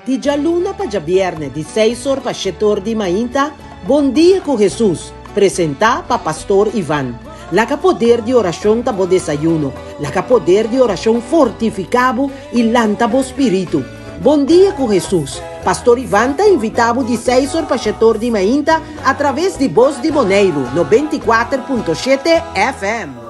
Di djaluna pa djabièrnè di seis or pa shete or di mainta, Bon Dia ku Hesus, presentá pa Pastor Ivan. Laga poder di orashon ta bo desayuno, laga poder di orashon fortifiká bo i lanta bo spiritu. Bon Dia ku Hesus, Pastor Ivan ta invitá bo di seis or pa shete or di mainta atraves di Bos di Boneiru 94.7 FM.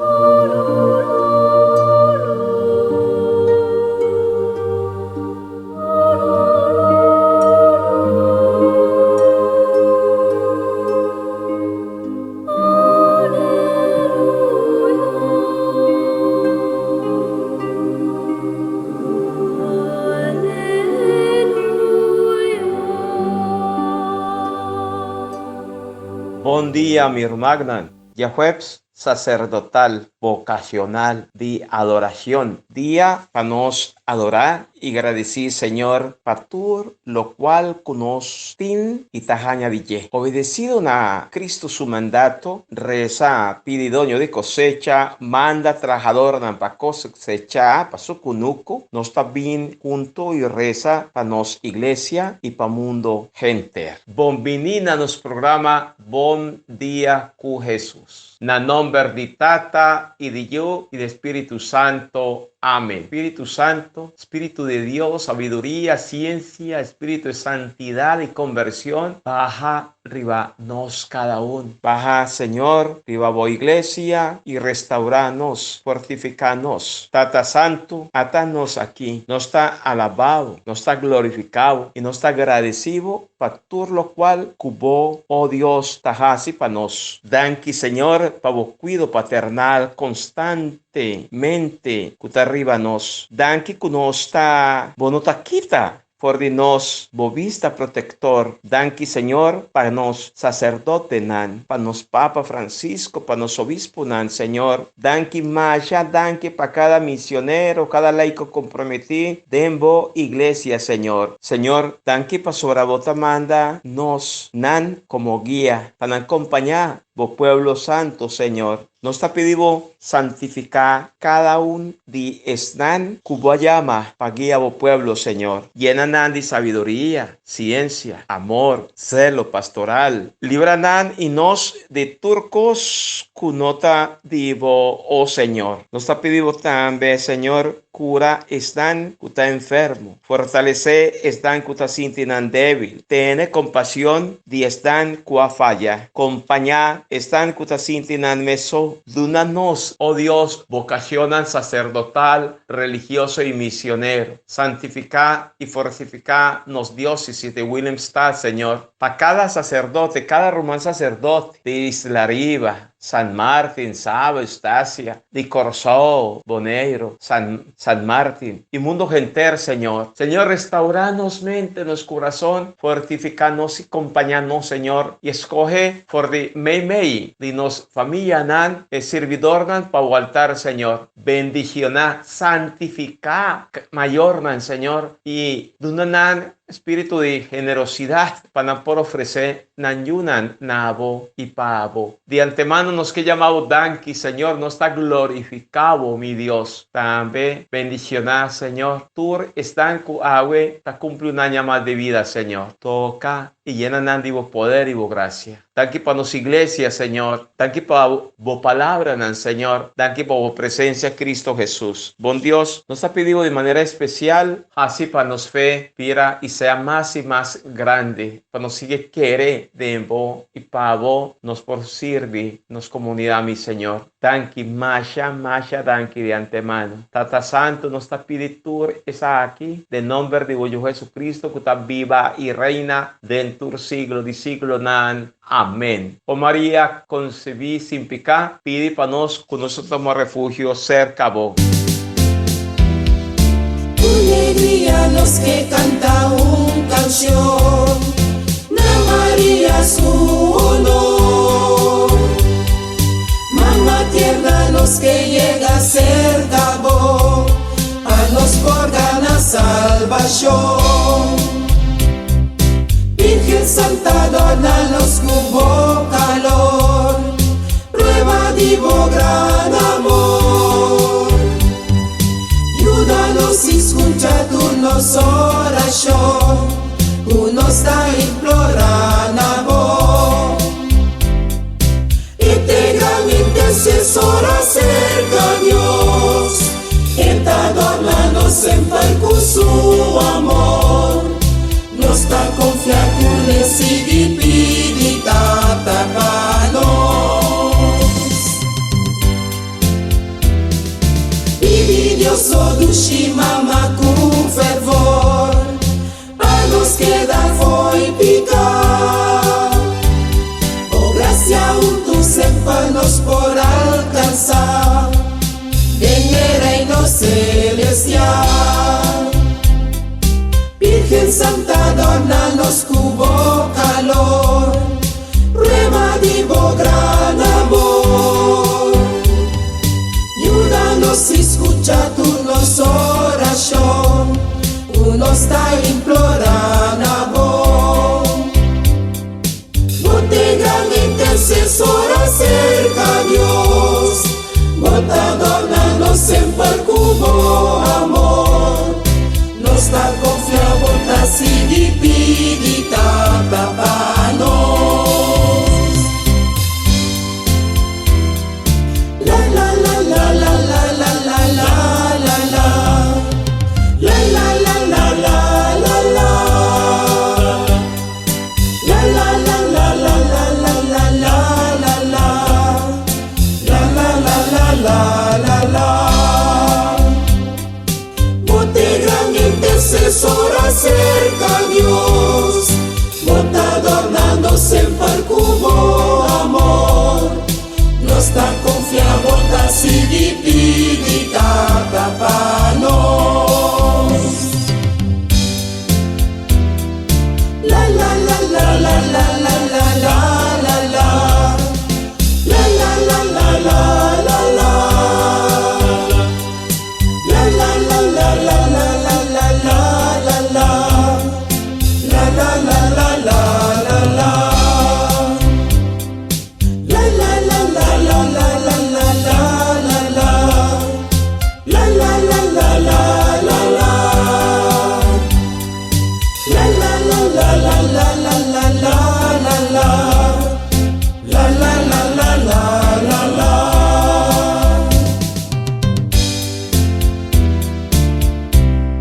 Bon dia mi rumannan, djahuebs sacerdotal vocacional di adoracion, dia pa nos adora y gradici Señor pa tur locual cu nos tin y ta haña di dje. Obedecido na Cristo su mandato, reza pidi Doño di cosecha manda trahadornan pa cosecha pa su cunucu, nos ta bin hunto y reza pa nos iglesia y pa mundo henter. Bon bini na nos programa Bon Dia cu Jesus. Na nomber di Tata y di Yu y di Spiritu Santo. Amen. Spiritu Santo, Spiritu di Dios, sabiduria, ciencia, Spiritu di santidad y conversion, baha riba nos cada un. Baha, Señor, riba bo iglesia y restaura nos, fortifica nos. Tata Santo, ata nos aki. Nos ta alababo, nos ta glorificabo y nos ta agradecibo pa tur locual cu bo, oh Dios, ta haci pa nos. Danki, Señor, pa bo cuido paternal constantemente cu ta riba nos. Danki cu nos ta, bo no ta kita for di nos bo bista protector. Danki, Señor, pa nos sacerdotenan, pa nos Papa Francisco, pa nos obisponan, Señor. Danki masha danki pa cada misionero, cada laico comprometi den bo iglesia, Señor. Señor, danki pasobra bo ta manda nos nan como guia pa nan compaña bo pueblo santo, Señor. Nos ta pidi bo santifica cada un di esnan cu bo a yama pa guia bo pueblo, Señor. Yena nan di sabiduria, ciencia, amor, celo pastoral. Libra nan y nos di tur cos cu no ta di bo, o Señor. Nos ta pidi bo tambe, Señor, cura esnan cu ta enfermo, fortalece esnan cu ta sinti nan debil, tene compasion di esnan cu a faya, compaña esnan cu ta sinti nan mes so. Duna nos, o Dios, vocacionnan sacerdotal, religioso y misionero. Santifica y fortifica nos diocesis di Willemstad, Señor. Pa cada sacerdote, cada ruman sacerdote di Isla Riba, San Martin, Saba, Eustacia, di Corsou, Boneiro, San San Martin y mundo henter, Señor. Señor, restaura nos mente, nos curazon, fortifica nos y compaña nos, Señor, y escoge for di mei mei di nos famianan e sirbidornan pa bo altar, Señor. Bendiciona, santifica mayornan, Señor, y duna nan Spiritu di generosidad pa nan por ofrece nan yunan na bo y pa bo. Di antemano nos ke yama bo danki, Señor, nos ta glorifica bo, mi Dios. Tambe bendiciona, Señor, tur esnan cu awe ta cumpli un aña mas di vida, Señor. Toca y yena nan di bo poder y bo gracia. Danki pa nos iglesia, Señor. Danki pa bo palabranan, Señor. Danki pa bo presencia, Cristo Jesus. Bon Dios, nos ta pidi bo di manera especial, haci pa nos fe bira y sea mas y mas grandi, pa nos sigui kere den bo y pa bo nos por sirbi nos comunidad, mi Señor. Danki, masha, masha danki di antemano. Tata Santu, nos ta pidi tur esaki den nomber di bo Yu Jesucristo cu ta biba y reina den tur siglo di siglonan. Amen. O Maria, concebí sin picá, pidi pa nos cu nos ta tuma refugio cerca bo. Un dia nos ke kanta un kanshon na Maria su honor. Mama tierna nos ke yega serka bo pa nos por gana salbashon. Virgen Santa dòrna nos ku bo kalor, prueba di bo gran amor. Yuda nos i skuncha tur nos orashon. ku amor. Nos ta konfia ku l'e sigui pidi Tata pa nos. Pidi Dios o dushi Mama ku fervor pa nos keda fo'i piká. Bo grasia huntu semper nos por alkansá den e reino selestial. Virgen Santa dòrna nos ku bo kalor, prueba di bo gran amor. Yuda nos i skucha tur nos orashon, ku nos ta implorá na bo. Bo t'e gran intersesora serka Dios, bo ta dòrna nos semper ku bo amor. Nos ta konfia bo ta sigui pidi Tata pa nos. La la la la la la la la la la la La la la la la la la La la la la la la la la la la la La la la la la la la Bo t'e gran intersesora serka Dios, Bo ta dòrna nos semper ku bo amor. Nos ta konfia bo ta sigui pidi Tata pa nos. La la la la la la la la la la la La la la la la la la La la la la la la la la la la la La la la la la la la La la la la la la la la la la la La la la la la la la La la la la la la la la la la la La la la la la la la.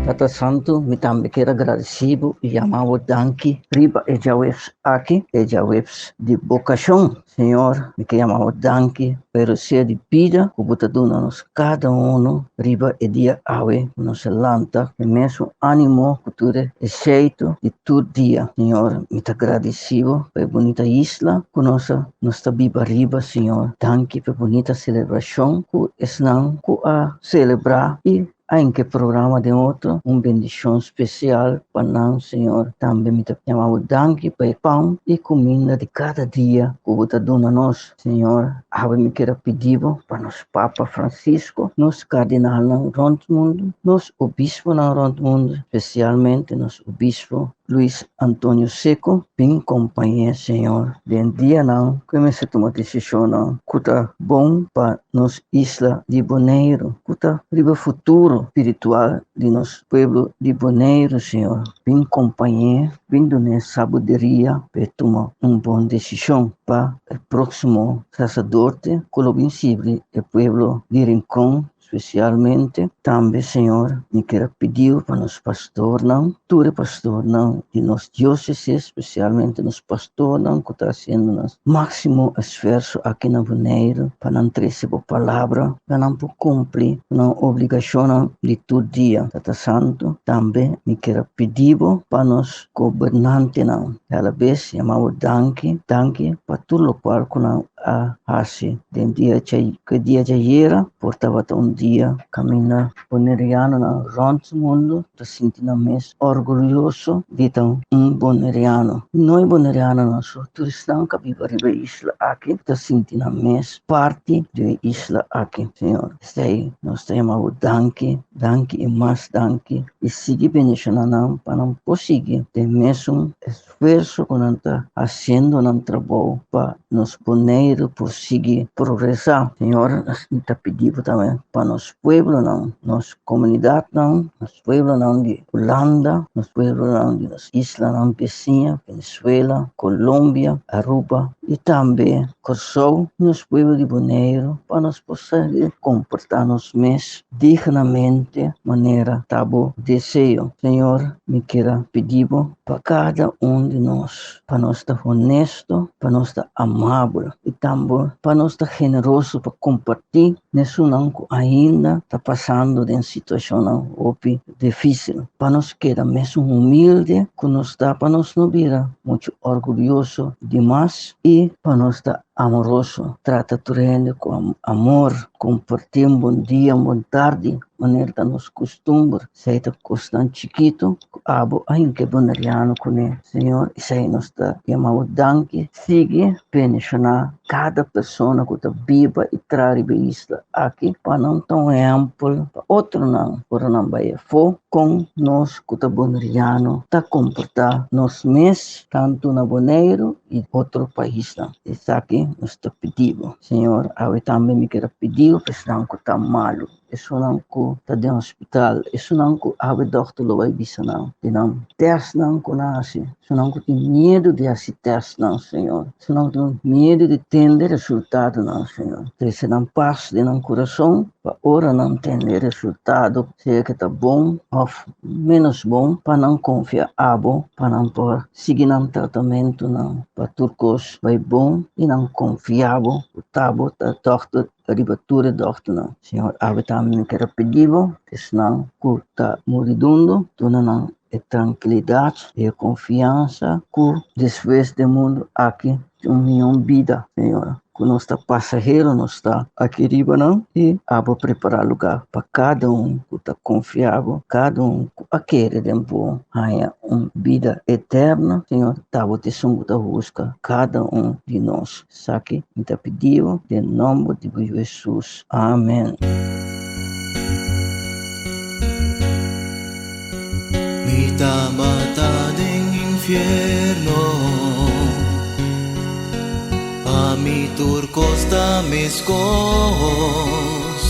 Tata Santu, mi tambe kier a gradisí bo i yama bo danki riba e djaweps aki, e djaweps di bokashon. Señor, mi ke yama bo danki pa e rosea di bida ku bo ta duna nos kada uno riba e dia awe ku nos a lanta e mesun animo ku tur e eseitu di tur dia. Señor, mi ta gradisí bo pa e bunita isla ku nos a nos ta biba riba, Señor. Danki pa e bunita selebrashon ku esnan ku a selebrá i Aunke programa den otro, un bendicion special pa nan, Señor. Tambe mi ta yama bo danki pa e pan y cuminda di cada dia cu bo ta duna nos, Señor. Awe mi kier a pidi bo pa nos Papa Francisco, nos cardinalnan rond mundo, nos obisponan rond mundo, specialmente nos obispo Luis Antonio Seco, bin compañ'é, Señor, den dianan cu e mester tuma decisionnan cu ta bon pa nos isla di Boneiru, ku ta riba futuro spiritual di nos pueblo di Boneiru, Señor. Bin kompañ'é, bin dun'é sabiduria pa e tuma un bon desishon pa e próksimo saserdote ku lo bin sirbi e pueblo di Rincon. Spesialmente tambe, Señor, mi kier a pidiu pa nos pastornan, tur e pastornan di nos diócesis, spesialmente nos pastornan ku ta hasiendo nan máksimo esfuerso aki na Boneiru pa nan trese bo palabra, pa nan por kumpli ku nan obligashonnan di tur dia. Tata Santu, tambe mi kier a pidi bo pa nos gobernantenan. I alabes yama bo danki, danki pa tur lokual ku nan a hasi den dia ku e dia djayera por tabata un dia kaminda bonerianonan rònt mundu ta sinti nan mes orguyoso di ta un boneriano. No e bonerianonan so, tur esnan ku a biba riba e isla aki ta sinti nan mes parti di e isla aki. Señor, esei nos ta yama bo danki, danki i mas danki i sigui bendishoná nan pa nan por sigui den mesun esfuerso ku nan ta hasiendo nan trabou pa nos Boneiru por sigui progresá. Señor, nos ta pidi bo tambe pa nos pueblonan, nos komunidatnan, nos pueblonan di Hulanda, nos pueblonan di nos islanan bisiña, Venezuela, Colombia, Aruba. i tambe Kòrsou, nos pueblo di Boneiru, pa nos por sigui komportá nos mes dignamente manera ta bo deseo. Señor, mi kier a pidi bo pa kada un di nos, pa nos ta honesto, pa nos ta amabel i tambe pa nos ta generoso pa kompartí n'esunnan ku ainda ta pasando den situashonnan hopi difísil. Pa nos keda mesun humilde ku nos ta, pa nos no bira muchu orguyoso dimas i pa nos ta amoroso. Trata tur hende ku amor, kompartí un bon dia, un bon tardi, manera ta nos kustumber. Esei ta kosnan chikitu ku abo a hinka e boneriano kuné, Señor. Esei nos ta yama bo danki. Sigui bendishoná kada persona ku ta biba i traha riba e isla aki pa nan ta un ehèmpel pa otronan ora nan bai afó kon nos ku ta boneriano ta komportá nos mes tantu na Boneiru i otro paisnan. Esaki nos ta pidi bo, Señor. Awe tambe mi kier a pidi bo pa esnan ku ta malu. Esunnan ku ta den hospital, esunnan ku awe dòkter lo bai bisa nan di nan tèstnan ku nan hasi, esunnan ku tin miedu di hasi tèstnan, Señor, esunnan ku tin miedu di tende resultadonan, Señor. Trese nan pas den nan kurason pa ora nan tende e resultado, sea ke ta bon òf ménos bon, pa nan konfia abo, pa nan por sigui nan tratamentunan, pa tur kos bai bon i nan konfia bo ku ta bo ta dòkter riba tur e dòkternan. Señor, awe tambe mi kier a pidi bo, esnan ku ta muridundo, duna nan e trankilidat i e konfiansa ku despues di e mundu aki tin un mihó bida, Señor, ku nos ta pasahero, nos ta aki riba nan i abo prepará lugá pa kada un ku ta konfia bo, kada un ku a kere den bo haña un bida eterno. Señor, ta bo ta esun ku ta husga kada un di nos. Esaki mi ta pidi bo den nomber di bo Yu Hesus. Amen. Mi tabata den infierno, pa mi tur kos ta meskos.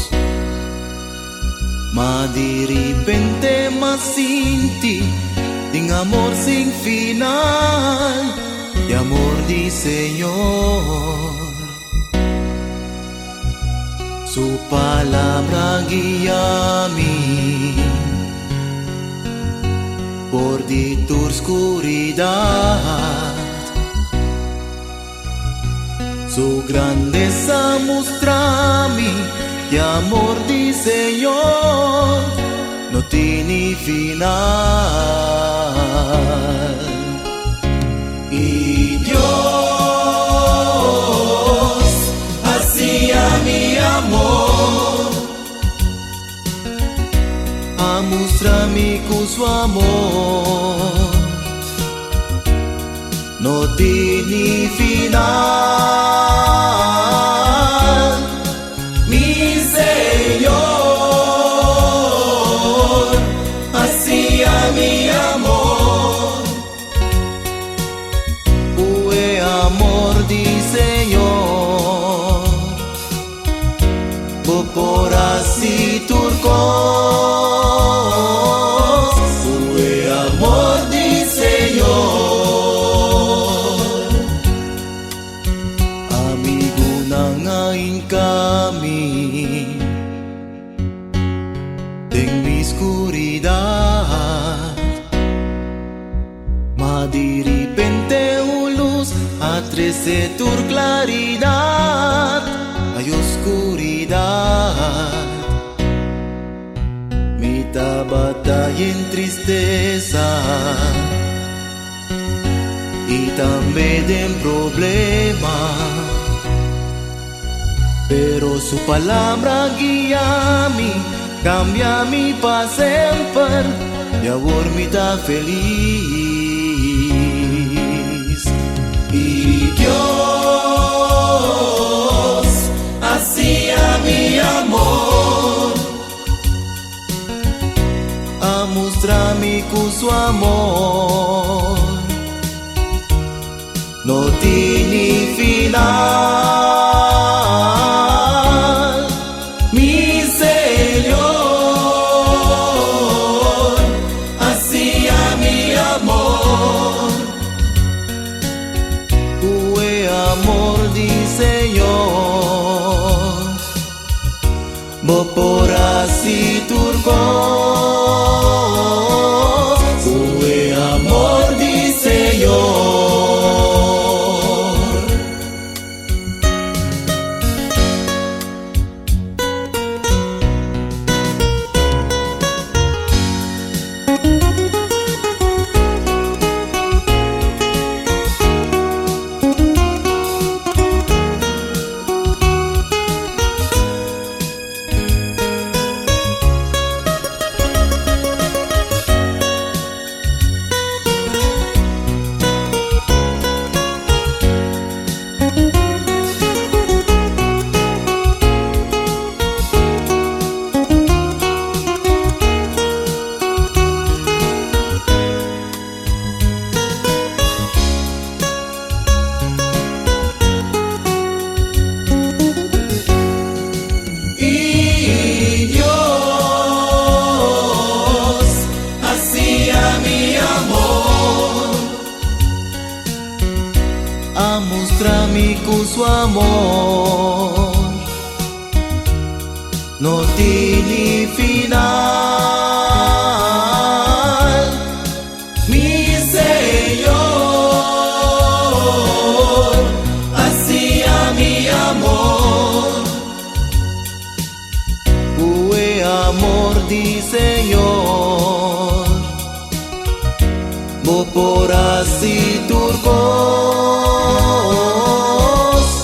Ma di ripente m'a sinti tin amor sin final, e amor di Señor. Su palabra guia mi por di tur skuridat. Su grandesa mustra mi e amor di Señor no tini final. Y Dios hacia mi amor, a mustra mi cu su amor no tini final. Mi Señor hacia mi amor, cu e amor di Señor bo por haci tur cos. Cu e amor di Señor. Amigunan a hinca mi den mi scuridad, ma di ripente un luz a trece tur claridad ay oscuridad. Mi tabata yen tristeza y tambe den problema, pero su palabra guia mi, cambia mi pa semper y awor mi ta feliz. Y Dios hacia mi amor, a mustra mi cu su amor no tini final. Mi Señor hacia mi amor, cu e amor. mustra mi ku su amor no tini final. Mi Señor a siña mi amor. Ku e amor di Señor bo por hasi tur kos.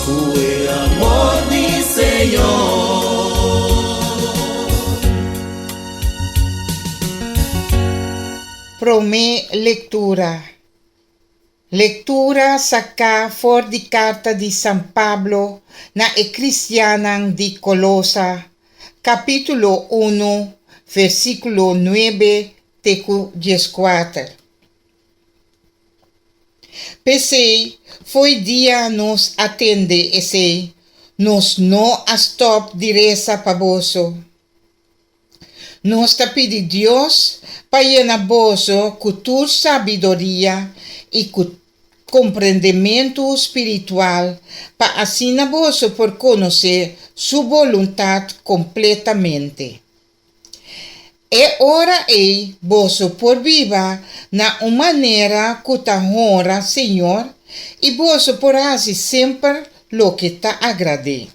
Ku e amor di Señor. Promé lektura. Lektura saká for di karta di San Pablo na e kristiannan di Kolosa, kapítulo unu, versíkulo nuebe te ku dieskuater. P'esei, fo'i dia nos a tende esei, nos no a stòp di resa pa boso. Nos ta pidi Dios pa yena boso ku tur sabiduria i ku komprendementu spiritual pa asina boso por konosé su boluntat kompletamente. E ora ei boso por biba na un manera ku ta honra Señor i boso por hasi semper loke ta agrad'é.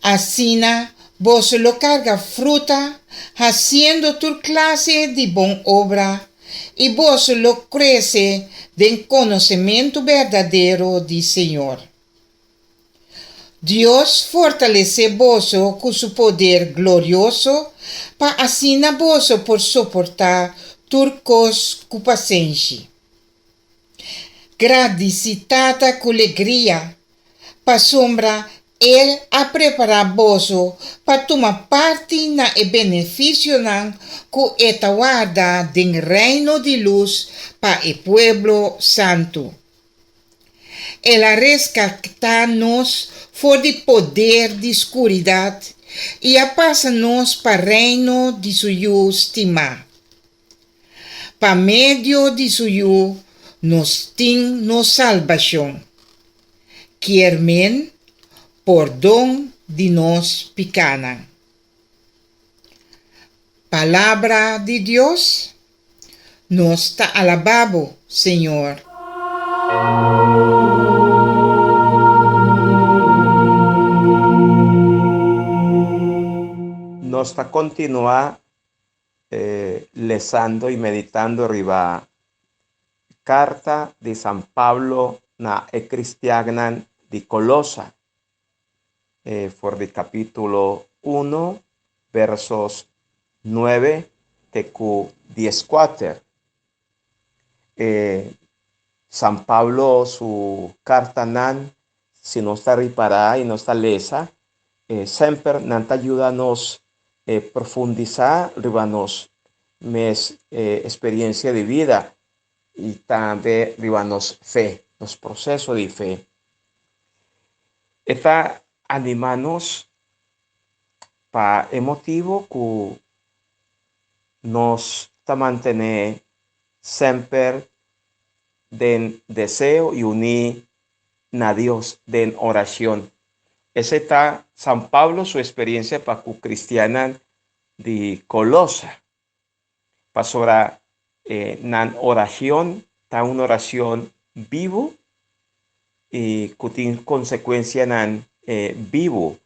Asina boso lo karga fruta, hasiendo tur klase di bon obra, i boso lo krese den konosementu berdadero di Señor. Dios fortalesé boso ku su poder glorioso pa asina boso por soportá tur kos ku pasenshi. Gradisí Tata ku legria pasobra El a prepará boso pa tuma parti na e benefisionan ku E ta warda den Reino di lus pa e pueblo santu. El a reskatá nos for di poder di skuridat i a pasa nos pa Reino di Su Yu stimá. Pa medio di Su Yu nos tin nos salbashon. Kier men pordon di nos pikánan. Palabra di Dios Nos ta alabá bo, Señor. Nos ta kontinuá lesando i meditando riba Karta di San Pablo na e kristiannan di Kolosa, for di kapítulo uno, versos nuebe te ku dieskuater. San Pablo su kartanan, si nos ta ripará i nos ta lesa, semper nan ta yuda nos profundisá riba nos mes experiencia di vida y tambe riba nos fe, nos proceso di fe. E ta anima nos pa e motibo cu nos ta mantene semper den deseo y uní na Dios den oracion. Esey ta San Pablo su experiencia pa cu cristiannan di Colosa, pasobra nan oracion ta un oracion bibu y cu tin consecuencianan bibu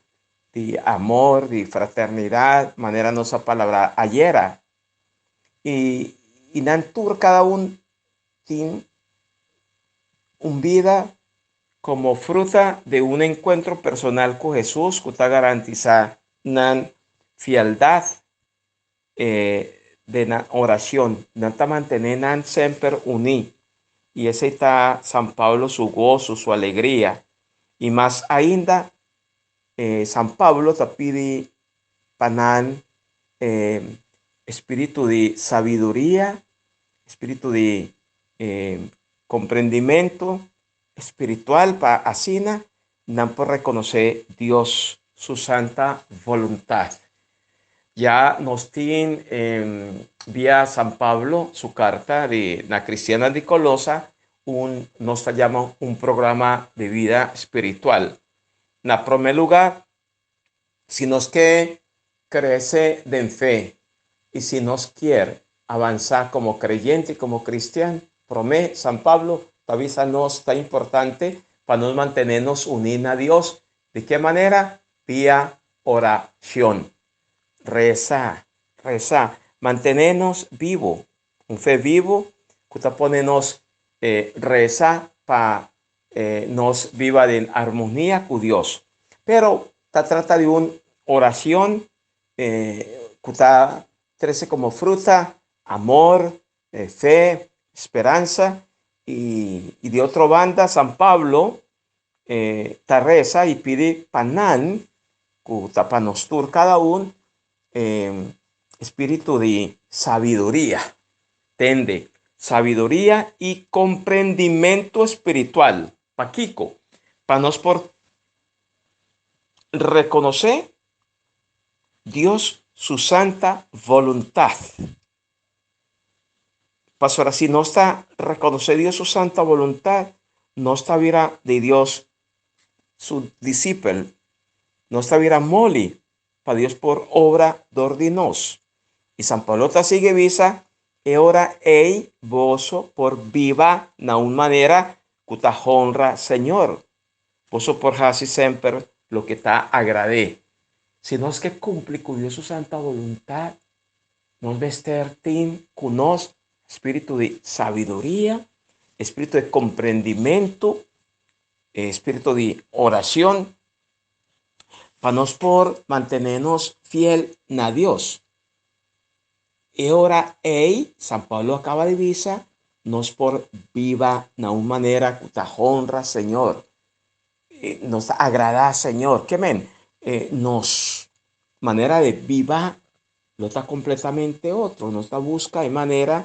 di amor, di fraternidad, manera nos a palabra ayera. Y nan tur cada un tin un bida como fruta de un encuentro personal cu Jesús cu ta garantisa nan fieldad den nan oracion. Nan ta mantene nan semper uní. Y esey ta San Pablo su gozo, su alegria. Y mas ainda San Pablo ta pidi pa nan espíritu di sabiduria, espíritu di comprendimento espiritual pa asina nan por reconoce Dios su santa voluntad. Ya nos tin via San Pablo su carta di na cristiannan di Colosa. Un nos ta yama un programa di vida spiritual. Na promé lugá, si nos ke krese den fe i si nos kier avansá komo kreyente, komo kristian, promé San Pablo ta bisa nos ta importante pa nos mantené nos uní na Dios. Di ke manera? Via orashon. Resa, resa, mantené nos bibu. Un fe bibu ku ta pone nos resa pa nos biba den armonia ku Dios. Pero ta trata di un oracion ku ta trese komo fruta amor, fe, speransa i di otro banda San Pablo ta resa i pidi pa nan ku ta pa nos tur kada un espíritu di sabiduria, tende, sabiduria i komprendimentu espiritual. Pakiko? Pa nos por rekonosé Dios su santa voluntat. Pasobra si nos ta rekonosé Dios su santa boluntat, nos ta bira di Dios su disipel, nos ta bira moli pa Dios por obra dor di nos. I San Pablo ta sigui bisa, E ora ei boso por biba na un manera ku ta honra Señor. Boso por hasi semper loke ta agrad'é. Si nos ke kumpli ku Dios su santa boluntat, nos mester tin ku nos spiritu di sabiduria, spiritu di komprendimentu, spiritu di orashon, pa nos por mantené nos fiel na Dios. E ora ei, San Pablo a kaba di bisa, nos por biba na un manera ku ta honra Señor, nos ta agradá Señor. Ke men? Nos manera di biba lo ta kompletamente otro. Nos ta buska e manera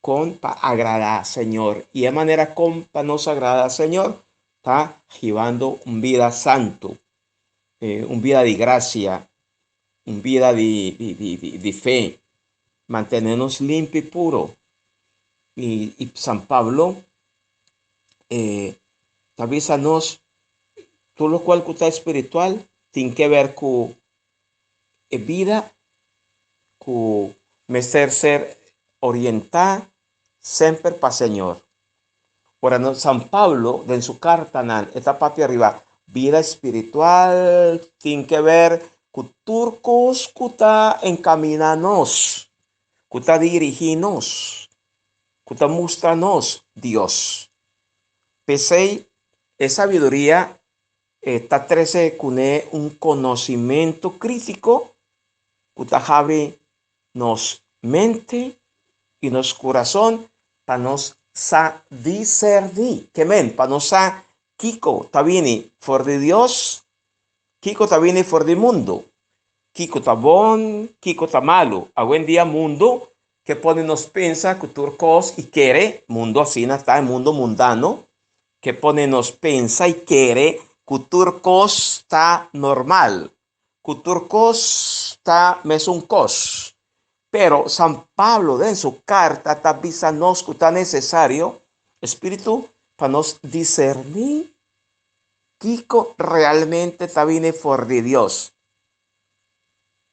kon pa agradá Señor. I e manera kon pa nos agradá Señor ta hibando un bida santu, un bida di grasia, un bida di, di, di, di, di fe, mantenernos limpio y puro. Y, y San Pablo eh, ta bisa nos, todo lo cual que está espiritual tiene que ver con e vida ku mester ser orientá semper pa Señor. Ora no San Pablo den su kartanan e ta papia riba bida spiritual tin ke ber ku tur kos ku ta enkamina nos, ku ta dirigí nos, ku ta mustra nos Dios. P'esei e sabiduria e ta trese kuné un konosimentu krítiko ku ta habri nos mente i nos kurason pa nos sa diserní, ke men, pa nos sa kiko ta bini for di Dios, kiko ta bini for di mundu, kiko ta bon, kiko ta malu. Awendia mundu ke pone nos pensa ku tur kos i kere, mundu asina ta, e mundu mundano, ke pone nos pensa i kere ku tur kos ta normal, ku tur kos ta mesun kos. Pero San Pablo den su karta ta bisa nos ku ta nesesario Spiritu pa nos diserní kiko realmente ta bini for di Dios.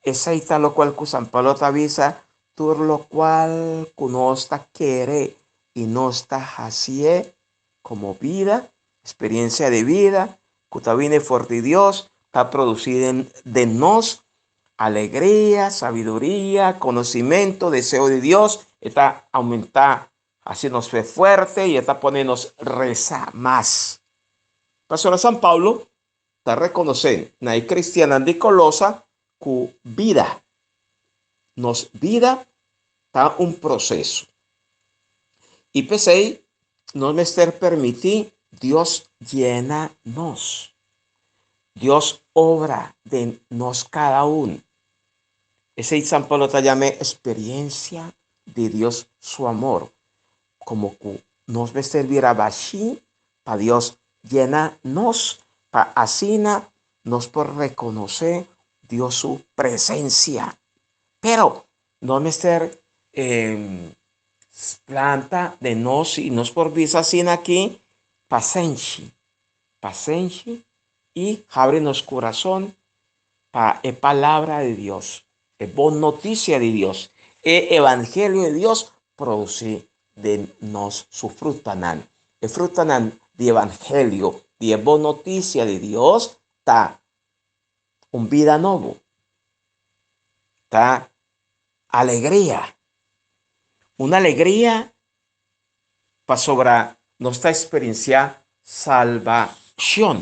Esei ta lokual ku San Pablo ta bisa, tur lokual ku nos ta kere i nos ta hasié komo bida, eksperensia di bida ku ta bini for di Dios, ta produsí den den nos alegria, sabiduria, konosimentu, deseo di Dios, e ta oumentá, hasi nos fe fuerte i e ta pone nos resa mas. Pasobra San Pablo ta rekonosé na e kristiannan di Kolosa ku bida, nos bida ta un proseso. I p'esei nos mester permití Dios yena nos, Dios obra den nos kada un. Esei San Pablo ta yam'é esperiensia di Dios su amor, komo ku nos mester bira bashí pa Dios yena nos pa asina nos por rekonosé Dios su presensia. Pero no mester Planta den nos i nos por bisa asina aki, pasenshi, pasenshi i habri nos kurason pa e palabra di Dios, e bon notisia di Dios, e evangelio di Dios produsí den nos su frutanan. E frutanan di evangelio, di e bon notisia di Dios ta un bida nobo, ta alegria. Un alegria pasobra nos ta eksperensiá salbashon.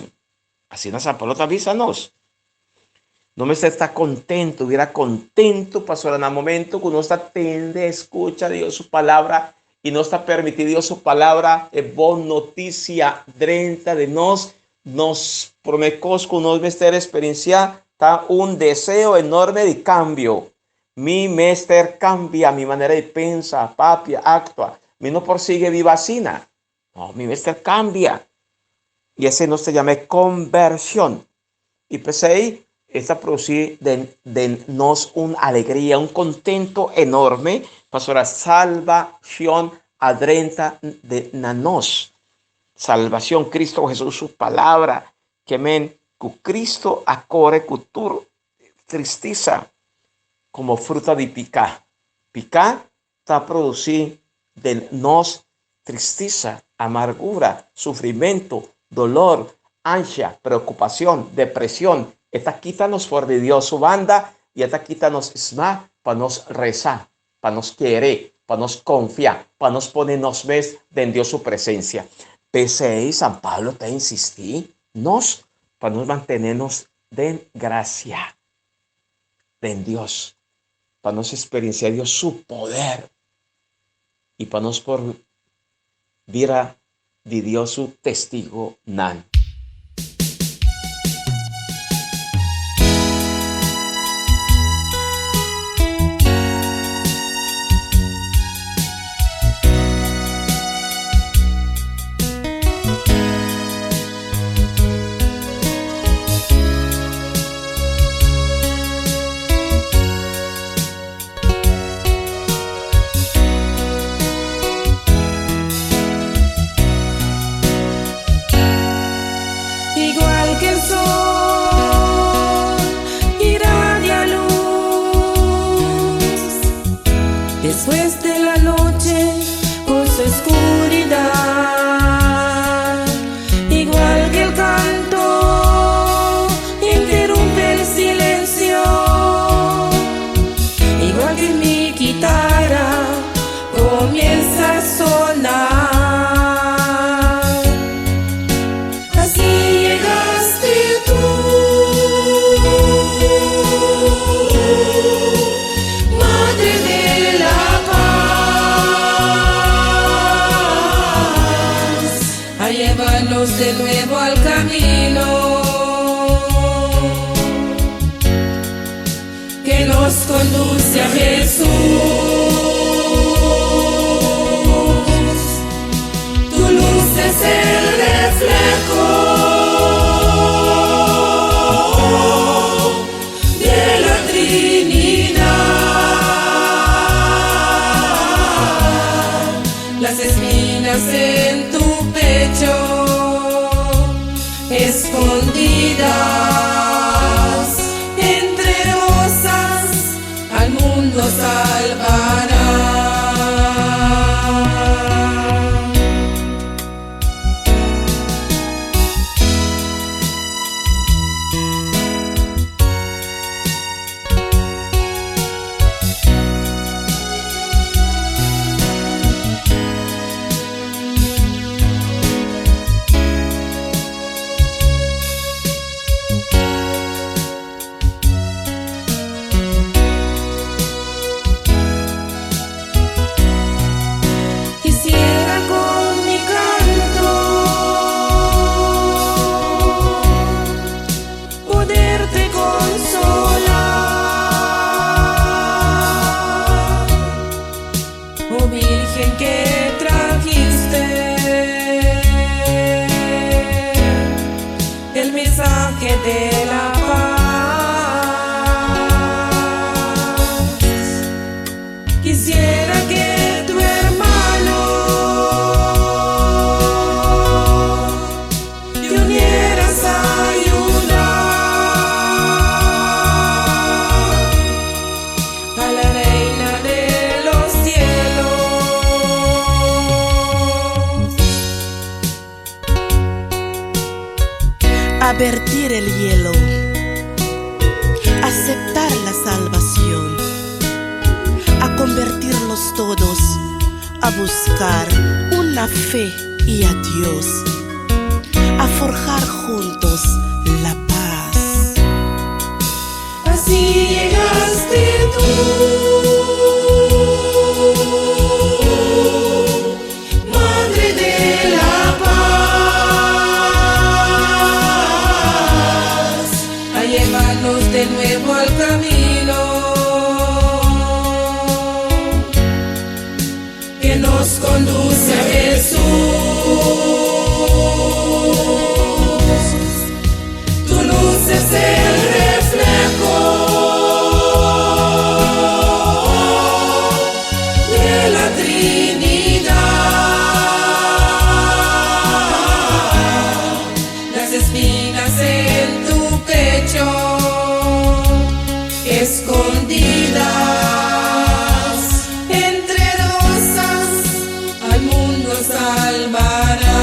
Asina San Pablo ta bisa nos. No mester ta kontentu, bira kontentu pasobra na momento ku nos ta tende, skucha Dios su palabra i nos ta permití Dios su palabra, e bon notisia drenta den nos, nos promé kos ku nos mester eksperensiá ta un deseo enorme di kambio. Mi mester kambia mi manera di pensa, papia, aktua. Mi no por sigui biba asina. No, mi mester kambia. I esei nos ta yama e konbershon. I p'esei e ta produsí den den nos un alegria, un kontento enorme, pasobra salbashon a drenta den na nos. Salbashon, Kristo Hesus su palabra, ke men ku Kristo a kore ku tur tristesa komo fruta di piká. Piká ta produsí den nos tristesa, amargura, sufrimentu, dolor, ansha, preokupashon, depreshon. E ta kita nos for di Dios su banda i e ta kita nos sma pa nos resa, pa nos kere, pa nos konfia, pa nos pone nos mes den Dios su presensia. P'esei San Pablo ta insistí nos pa nos mantené nos den grasia, den Dios, pa nos experiencia Dios su poder y pa nos por bira di Dios su testigonan. Igual que el sol irradia luz después de la noche con su oscuridad, igual que el canto interrumpe el silencio, igual que mi guitarra comienza a sonar. Así llegaste tú, Madre de la Paz, a llevarnos de nuevo al camino que nos conduce a Jesús. Tu luz es el reflejo de la Trinidad. Las espinas en tu pecho escondidas entre rosas al mundo salvarán. vertir el hielo, aceptar la salvación, a convertirlos todos, a buscar una fe y a Dios, a forjar juntos la paz. Así llegaste tú, Madre de la Paz, a llevarnos de nuevo al camino que nos conduce a Jesús. Tu luz es el reflejo de la Trinidad. Las espinas en tu pecho escondidas entre rosas al mundo salvará.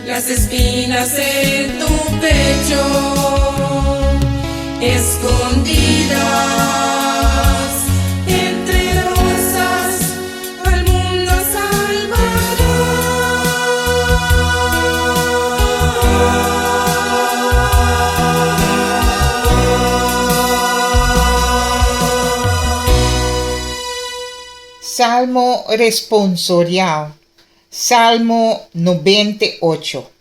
Las espinas en tu pecho escondidas entre rosas al mundo salvará. Salmo responsorial. Salmo 98.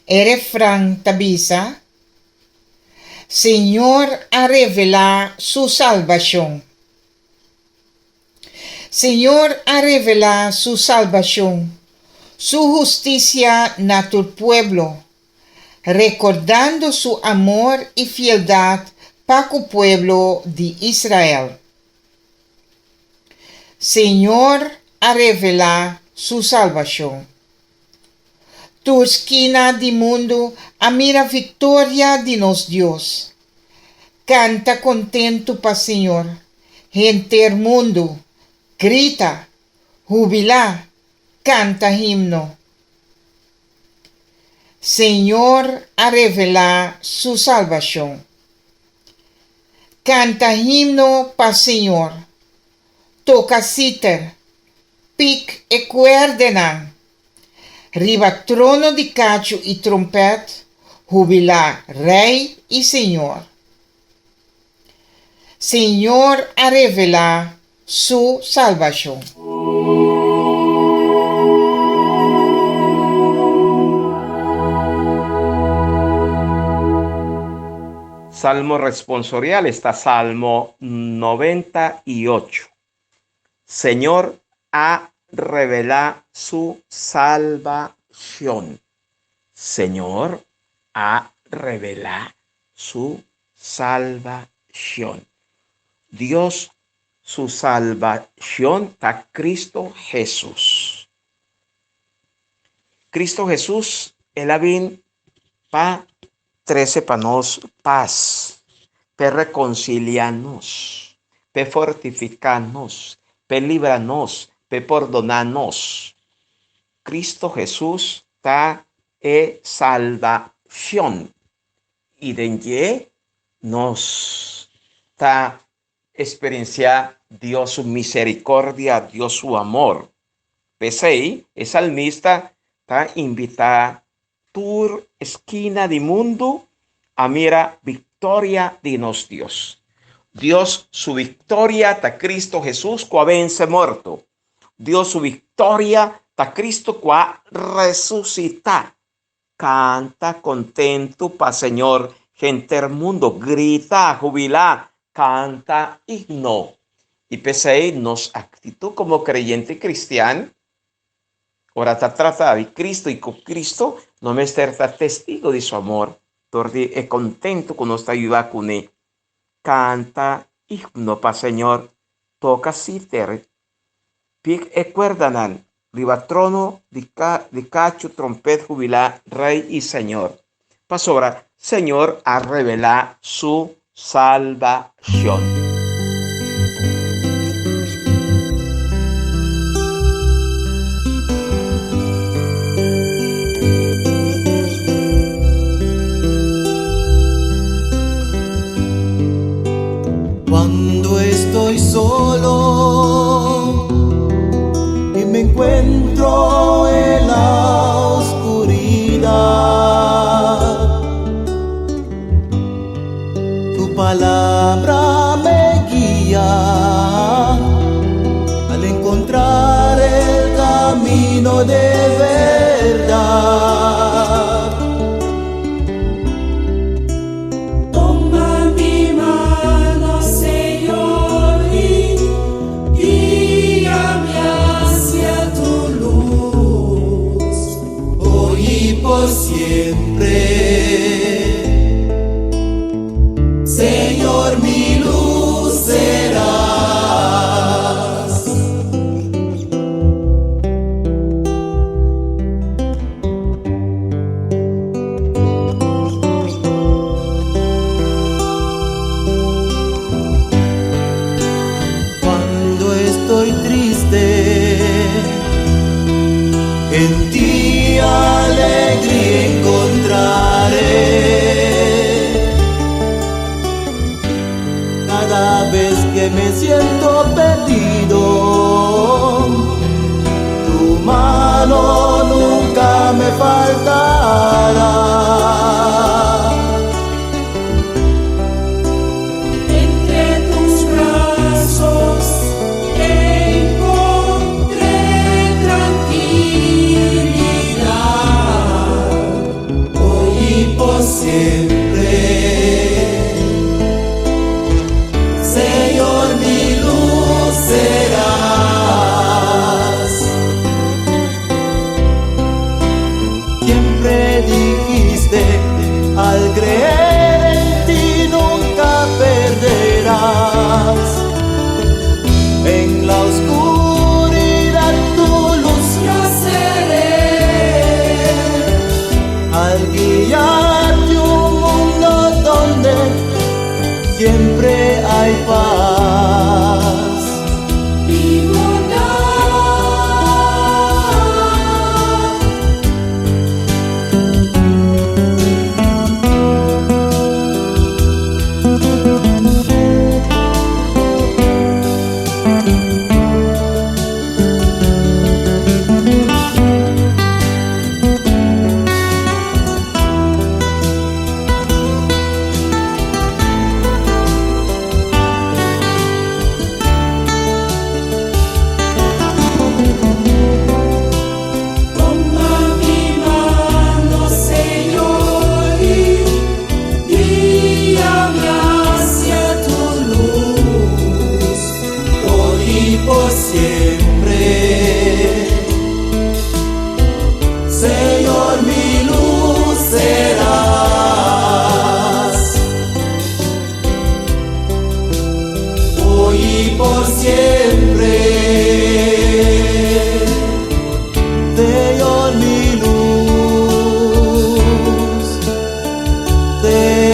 E refran ta bisa, Señor a revelá su salbashon. Señor a revelá su salbashon, su hustisia na tur pueblo, rekordando su amor i fieldat pa ku pueblo di Israel. Señor a revelá su salbashon. Tur skina di mundu a mira viktoria di nos Dios. Kanta kontentu pa Señor, henter mundu, grita, hubilá, kanta himno. Señor a revelá su salbashon. Kanta himno pa Señor, toka siter, pik e kuerdenan. Riba trono di kachu i trompèt, hubilá Rei i Señor. Señor a revelá su salbashon. Salmo responsorial esta Salmo 98. Señor a revelá su salbashon. Señor a revelá su salbashon. Dios su salbashon ta Cristo Jesús. Cristo Jesús, el a bin pa trese pa nos pas, p'e rekonsiliá nos, p'e fortifiká nos, p'e libra nos, p'e pordoná nos. Cristo Jesús ta e salbashon i den dje nos ta Experenciá Dios su misericordia, Dios su amor. P'esei, e salmista ta invitá tur eskina di mundu a mira viktoria di nos Dios. Dios su viktoria ta Cristo Hesus ku a vense morto. Dios su viktoria ta Cristo ku a resusitá. Kanta kontentu pa Señor, henter mundu, grita, hubilá, kanta himno. I p'esei nos aktitut komo kreyente kristian, ora ta trata di Kristu i ku Kristu, no mester ta testigu di su amor dor di e kontentu ku nos ta yuda kuné. Kanta himno pa Señor, toka siter, Pik e kuerdanan riba trono di di kachu trompet hubilá Rei i Señor, pasobra Señor a revelá su salbashon. camino de verdad. Toma mi mano, Señor, y guíame hacia tu luz, hoy y por siempre. Señor, mi luz serás. Cuando estoy triste, en ti alegría encontraré. Cada vez que me siento perdido, tu mano nunca me faltará. Entre tus brazos encontré tranquilidad, hoy y por siempre. Señor, mi luz serás. Siempre dijiste, al creer en ti nunca perderás. En la oscuridad tu luz yo seré. Al guiarte un mundo donde siempre hay paz y bondad. Toma mi mano, Señor, y guíame hacia tu luz, hoy y por siempre. Señor, mi luz serás, hoy y por siempre. Señor, mi luz serás.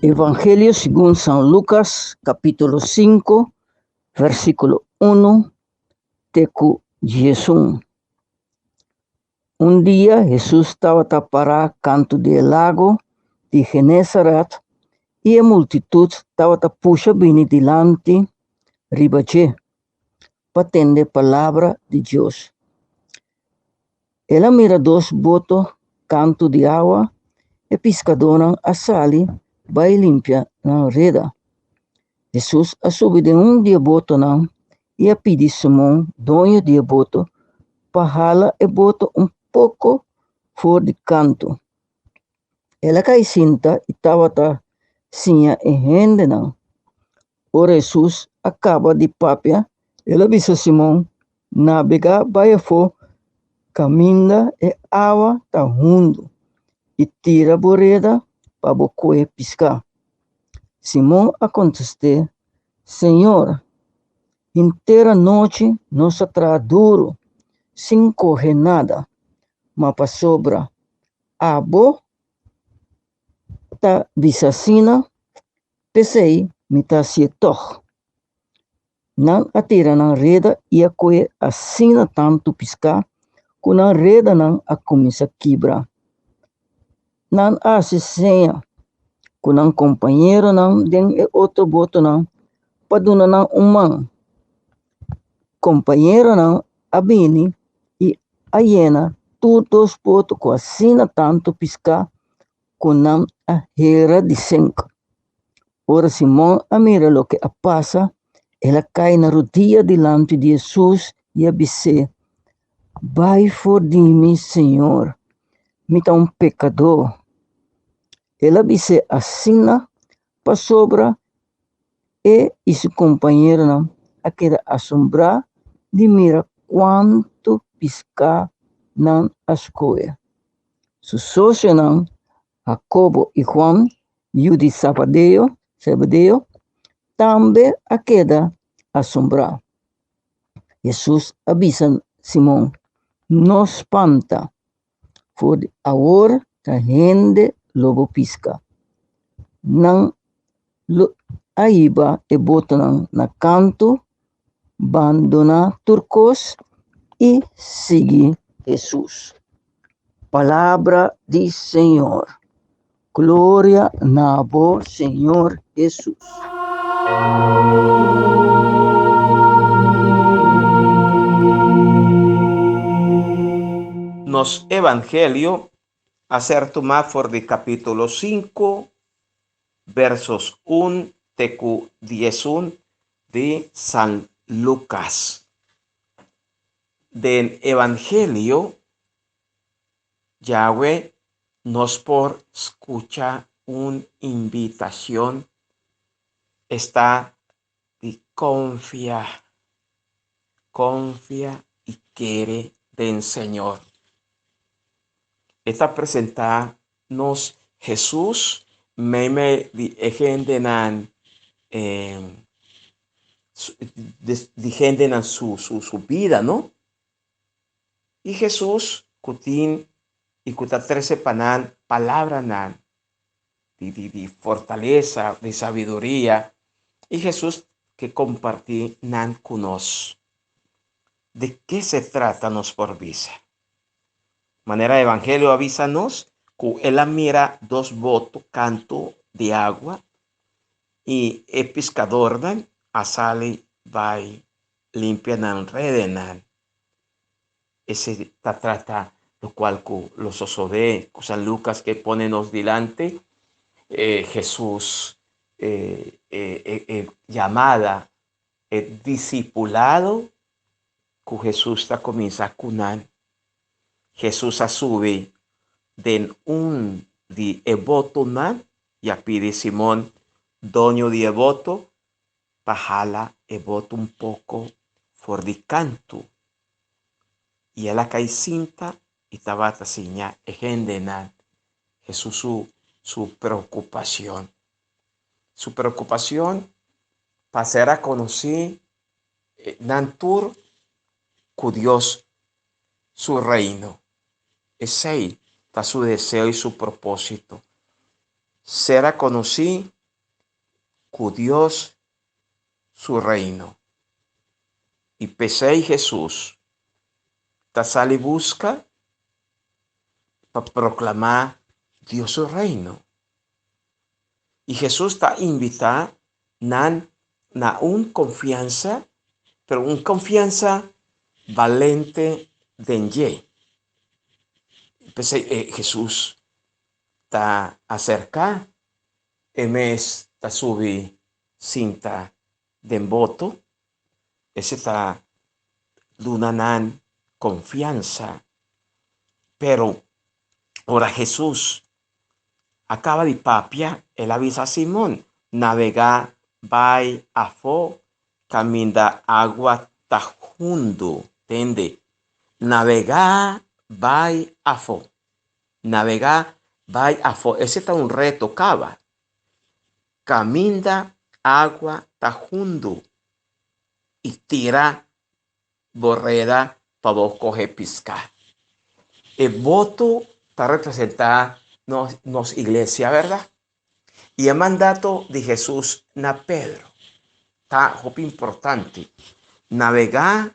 Evangelio segun San Lucas, capítulo 5, versículo 1, te ku 11. Un dia Hesus tabata pará kantu di e lago di Genesaret i e multitut tabata pusha bini dilanti riba dje pa tende palabra di Dios. El a mira dos boto kantu di awa, e piskadónan a sali bai limpia nan reda. Hesus a subi den un di e botonan i a pidi Simon, doño di e boto, pa hala e boto un poko for di kantu. El a kai sinta i tabata siña e hendenan. Ora Hesus a kaba di papia, el a bisa Simon, Nabegá bai afó kaminda e awa ta hundu i tira bo reda pa bo kohe piská. Simon a kontest'é, Señor, henter anochi nos a traha duru sin kohe nada, ma pasobra abo ta bisa asina, p'esei mi ta hasié tòg. Nan a tira nan reda i a kohe asina tantu piská ku nan redanan a kuminsá kibra. Nan a hasi seña ku nan kompañeronan den e otro botonan pa duna nan un man. Kompañeronan a bini i a yena tur dos boto ku asina tantu piská ku nan a hera di senk. Ora Simon a mira loke a pasa, el a kai na rudia dilanti di Hesus i a bis'é, Bai for di mi, Señor, mi ta un pekadó. El a bis'é asina pasobra e i su kompañeronan a keda asombrá di mira kuantu piská nan a skohe. Su sosionan, Hakobo i Huan, yu di Zabadeo, Zebedeo, tambe a keda asombrá. Hesus a bisa Simon, No spanta, for di awor ta hende lo bo piska. Nan lo a hiba e botonan na kantu, bandoná tur kos i sigui Hesus. Palabra di Señor. Gloria na bo, Señor Hesus. Nos Evangelio a ser tumá for di capítulo 5, versos 1 te cu 11 di San Lucas. Den Evangelio, Yahweh nos por scucha un invitacion esta di confia, confia y kere den Señor. E ta presenta nos Jesus meimei di e hendenan eh, di hendenan su, su, su bida, no? I Hesus ku tin i ku ta trese pa nan palabranan di, di, di fortalesa, di sabiduria, i Hesus ke kompartí nan ku nos. De ke se trata nos por bisa? Manera Evangelio a bisa nos ku el a mira dos boto kantu di agua i e piskadornan a sali bai limpia nan redenan. Ese ta trata locual cu lo sosode cu San Lucas ke pone nos dilante, eh, Jesús eh, eh, eh, eh, llamada, e discipulado cu Jesús ta comienza cu nan. Jesús a subi den un di e botonan y a pidi Simón, doño di e boto, pa hala e boto un poko for di kantu. I el a kai sinta i tabata siña e hendenan Hesus su su preokupashon. Su preokupashon pa ser a konosí nan tur ku Dios su reino. Esei ta su deseo i su propósito. Ser a konosí ku Dios su reino. I p'esei Hesus ta sali buska pa proklamá Dios su reino. I Hesus ta invitá nan na un konfiansa, pero un konfiansa balente den dje. P'esei Hesus ta aserká E mes ta subi sinta den boto, ese ta duna nan konfiansa. Pero ora Hesus a kaba di papia, el a bisa Simon, Nabegá bai afó kaminda agua ta hundu, tende, nabegá bai afó. Nabegá bai afó, ese ta un reto kaba. Kaminda agua ta hundu i tira bo reda pa bo kohe piská. E boto ta representá nos, nos iglesia, bèrdat? I e mandato di Hesus na Pedro ta hopi importante, Nabegá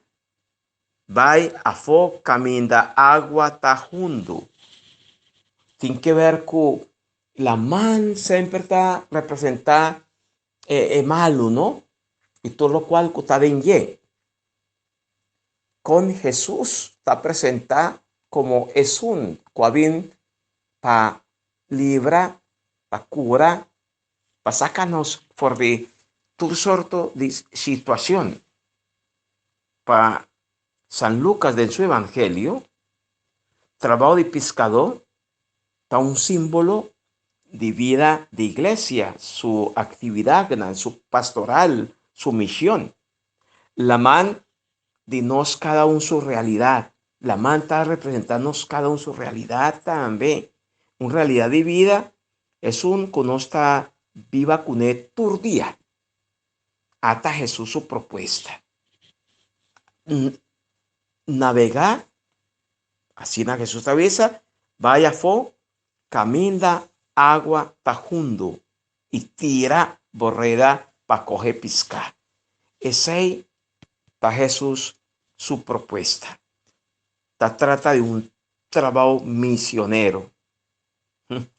Bai afó kaminda agua ta hundu. Tin ke ber ku laman semper ta representá e e malu, no? I tur lokual ku ta den dje. Kon Hesus ta presentá komo esun ku a bin pa libra, pa kura, pa saka nos for di tur sorto di situashon. Pa San Lukas den su Evangelio, trabou di piskadó ta un símbolo di vida di iglesia, su aktividatnan, su pastoral, su mishon. Laman di nos kada un su realidat. Laman ta representá nos kada un su realidat tambe. Un realidat di vida esun ku nos ta biba kuné tur dia. Ata Hesus su propuesta. Nabegá, asina Hesus ta bisa, bai afó kaminda agua ta hundu i tira bo reda pa kohe piská. Esei ta Hesus su propuesta. Ta trata di un trabou misionero.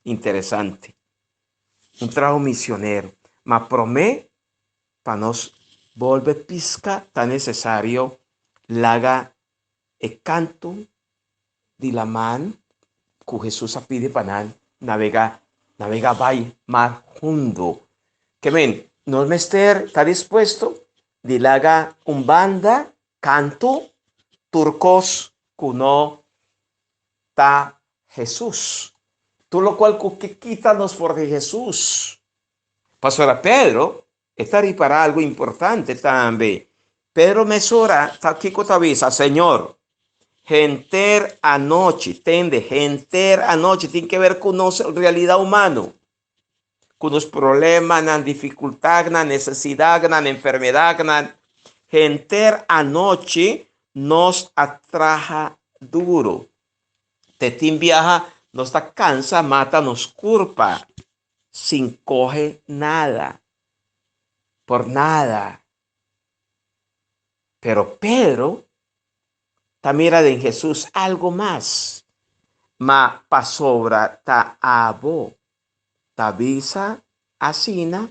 Interesante. Un trabou misionero. Ma promé pa nos bolbe pisca ta necesario laga e canto di laman cu Hesus a pidi pa nan nabega, nabega bai mar hundo. Ke men, nos mester ta dispuesto di laga un banda canto tur cos cu no ta Hesus. Tur locual cu ke kita nos for di Hesus. Pasobra Pedro e ta ripará algu importante tambe. Pedro mesora ta kiko ta bisa, Señor, henter anochi, tende, henter anochi tin ke ber ku nos realidat humano, ku nos problemanan, difikultatnan, nesesidatnan, enfermedatnan. Henter anochi nos a traha duru. Te tin biaha nos ta kansa mata nos kurpa. Sin coge nada, por nada. Pero Pedro ta mira den Jesús algo mas. Ma pasobra ta abo ta bisa asina,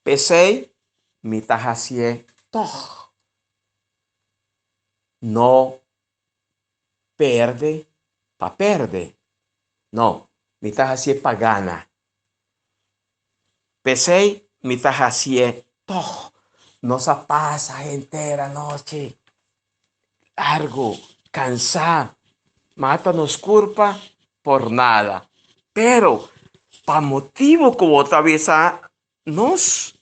p'esei mi ta hacié tog. No perde pa perde. No, mi ta hacié pa gana. P'esei mi ta hacié tog. Nos a pasa henter anochi largo, cansá, mata nos curpa por nada. Pero pa motibo cu bo ta bisa nos,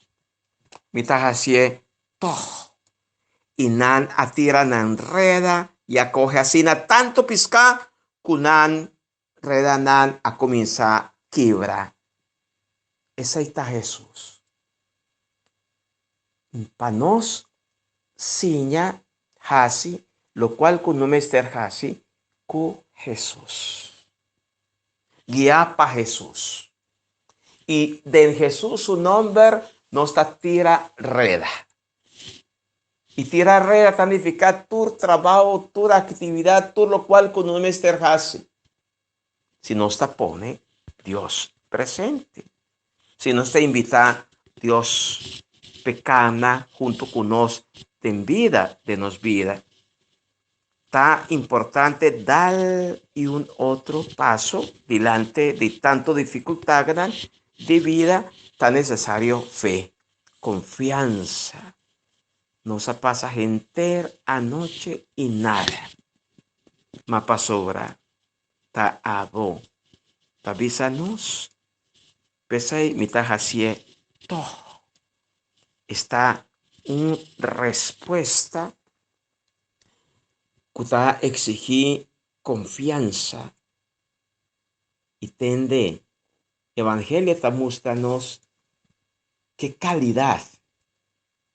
mi ta hacié tog. I nan a tira nan reda i a kohe asina tantu piská ku nan redanan a kuminsá kibra. Esei ta Hesus. Pa nos siña hasi lokual ku no mester hasi ku Hesus. Guiá pa Hesus. I den Hesus su nòmber nos ta tira reda. I tira reda ta nifiká tur trabou, tur aktividat, tur lokual ku nos mester hasi. Si nos ta pone Dios presente, si nos ta invitá Dios p'e kana huntu ku nos den bida den nos bida, ta importante dal i un otro paso dilante di tantu difikultatnan di bida, ta nesesario fe. Confiansa. Nos a pasa henter anochi y nada. Ma pasobra ta abo ta bisa nos, p'esei mi ta hacié tog. Esta un respuesta cu ta exigí confiansa y tende. Evangelio ta mustra nos ke kalidat,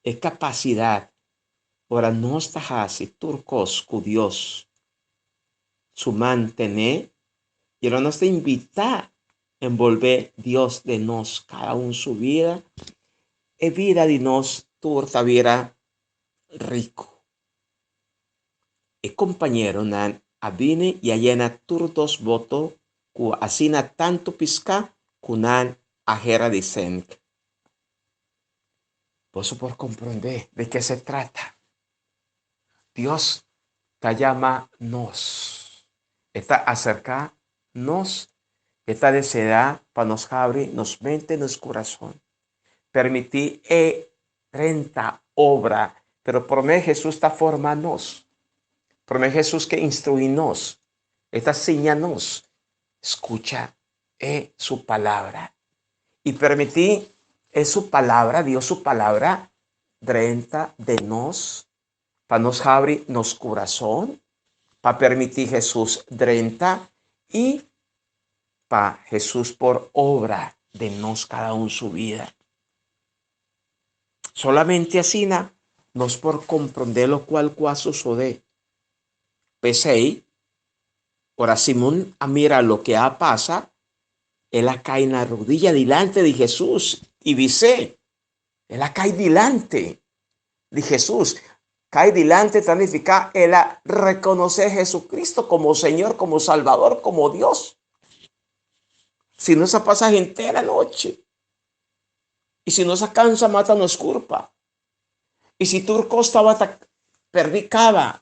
e kapasidat ora nos ta hasi tur kos ku Dios su man tené i ora nos ta invitá enbolbé Dios den nos kada un su bida, e bida di nos tur ta bira riku. E kompañeronan a bini i a yena tur dos boto ku asina tantu piská ku nan a hera di senk. Boso por komprondé di ke se trata. Dios ta yama nos. E ta aserká nos, e ta deseá pa nos habri nos mente, nos kurason. Permití e drenta obra, pero promé Hesus ta forma nos. Promé Hesus ke instruí nos. E ta siña nos. Skucha e su palabra. I permití e su palabra, Dios su palabra, drenta den nos pa nos habri nos kurason pa permití Hesus drenta i pa Hesus por obra den nos kada un su bida. Solamente asina nos por komprondé lokual ku a sosodé. P'esei, ora Simon a mira loke a pasa, el a kai na rudia dilanti di Hesus i bis'é, El a kai dilanti di Hesus. Kai dilanti ta nifiká el a rekonosé Jesucristo komo Señor, komo Salbador, komo Dios. Si nos a pasa henter anochi i si nos a kansa mata nos kurpa i si tur kos tabata pèrdí kaba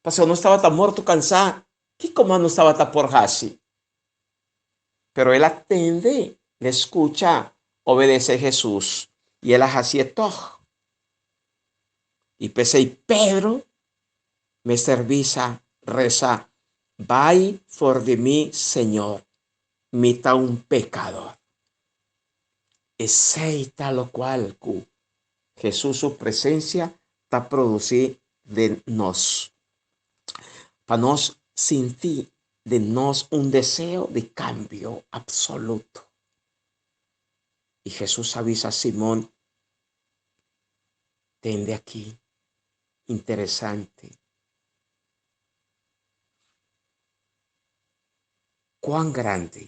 pasobra nos tabata morto kansá, kiko mas nos tabata por hasi? Pero el a tende, el a skucha, obedesé Hesus, i el a hasié tòg. I p'esei Pedro mester bisa, resa, Bai for di mi, Señor, mi ta un pekador. Esei ta lokual ku Hesus su presensia ta produsí den nos. Pa nos sinti den nos un deseo di kambio apsoluto. I Hesus a bisa Simon, Tende aki, interesante, kuan grandi,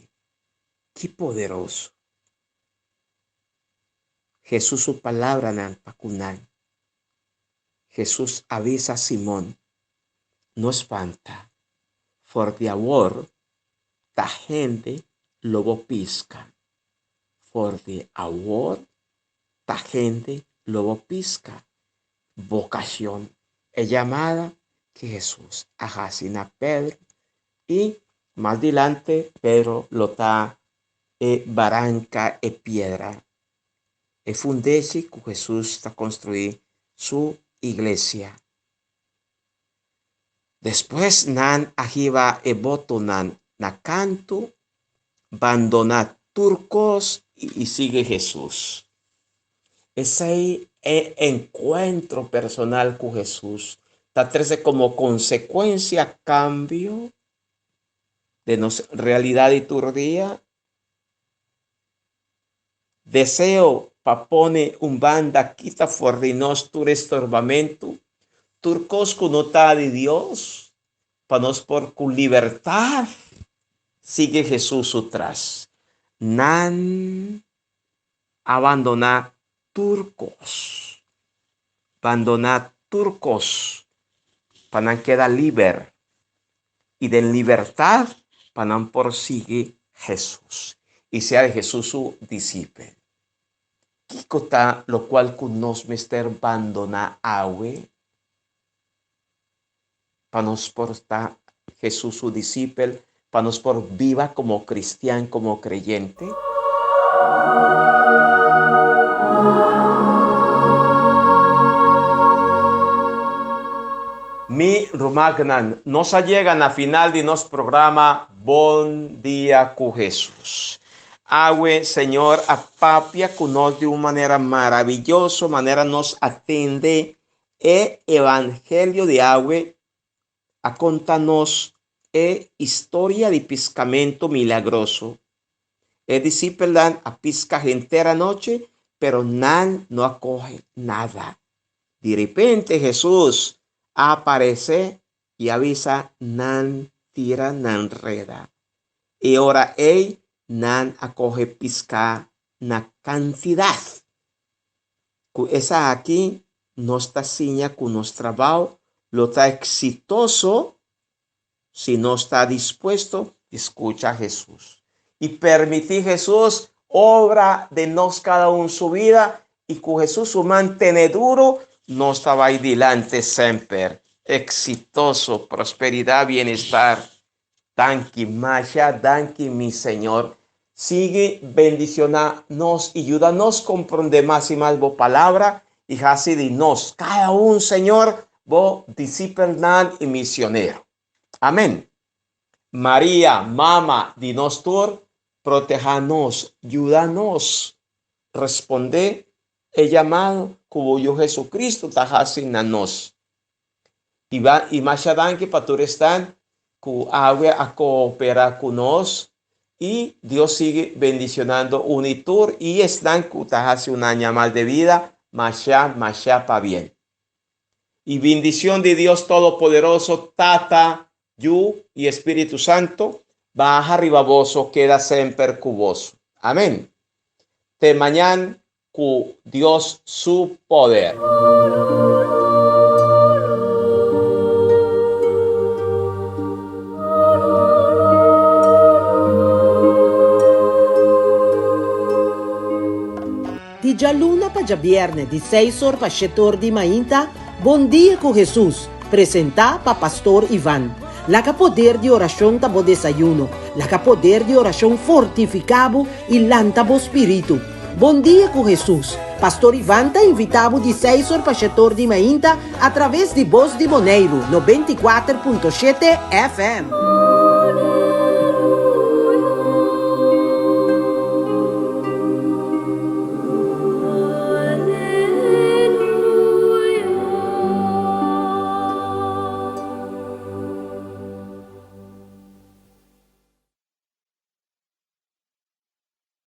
ki poderoso Hesus su palabranan pa ku nan. Hesus a bisa Simon, No spanta, for di awor ta hende lo bo piska. For di awor ta hende lo bo piska. Vocacion, e yamada ku Hesus a hasi na Pedro i mas dilante Pedro lo ta e baranka, e piedra e fundeshi ku Hesus ta konstruí su iglesia. Despues nan a hiba e botonan na kantu, bandoná tur kos i sigui Hesus. Esei e enkuentro personal ku Hesus ta trese komo konsekuensia kambio den nos realidat di tur dia. Deseo pa pone un banda kita for di nos tur estorbamentu, tur kos ku no ta di Dios, pa nos por ku libertat sigui Hesus su tras. Nan a bandoná tur kos, bandoná tur kos pa nan keda liber i den libertat pa nan por sigui Hesus i sea di Hesus su disipel. Kiko ta lokual ku nos mester bandoná awe pa nos por ta Hesus su disipel, pa nos por biba komo kristian, komo kreyente? Mi rumannan, nos a yega na final di nos programa Bon Dia ku Hesus. Awe Señor a papia ku nos di un manera maraviyoso, manera nos a tende e Evangelio di awe a konta nos e historia di piskamentu milagroso. E disipelnan a piska henter anochi, pero nan no a kohe nada. Di repente Hesus a aparesé i a bisa nan tira nan reda. E ora ei nan a kohe piská na kantidat. Ku esaki nos ta siña ku nos trabou lo ta eksitoso si nos ta dispuesto di skucha Hesus i permití Hesus obra den nos kada un su bida i ku Hesus su man tene duru nos ta bai dilanti semper, eksitoso, prosperidat, bienestar. Danki masha danki mi Señor. Sigui bendiciona nos y yuda nos comprende mas y mas bo palabra y haci di nos cada un Señor bo discipelnan y misionero. Amen. Maria, mama di nos tur, proteha nos, yuda nos responde e llamado cu bo Yu Jesucristo ta haci na nos. Y ba y masha danki pa tur esnan cu awe a coopera cu nos y Dios sigui bendicionando un y tur y esnan cu ta haci un aña mas de vida masha masha pabien. Y bindicion di Dios Todopoderoso, Tata, Yu y Espíritu Santo baha riba boso keda semper cu boso. Amen. Te mañan cu Dios su poder. Di djaluna pa djabierne di seis or pa shete or di mainta, Bon Dia ku Hesus, presentá pa Pastor Ivan. Laga poder di orashon ta bo desayuno, laga poder di orashon fortifiká bo i lanta bo spiritu. Bon Dia ku Hesus, Pastor Ivan ta invitá bo di seis or pa shete or di mainta atraves di Bos di Boneiru, 94.7 FM.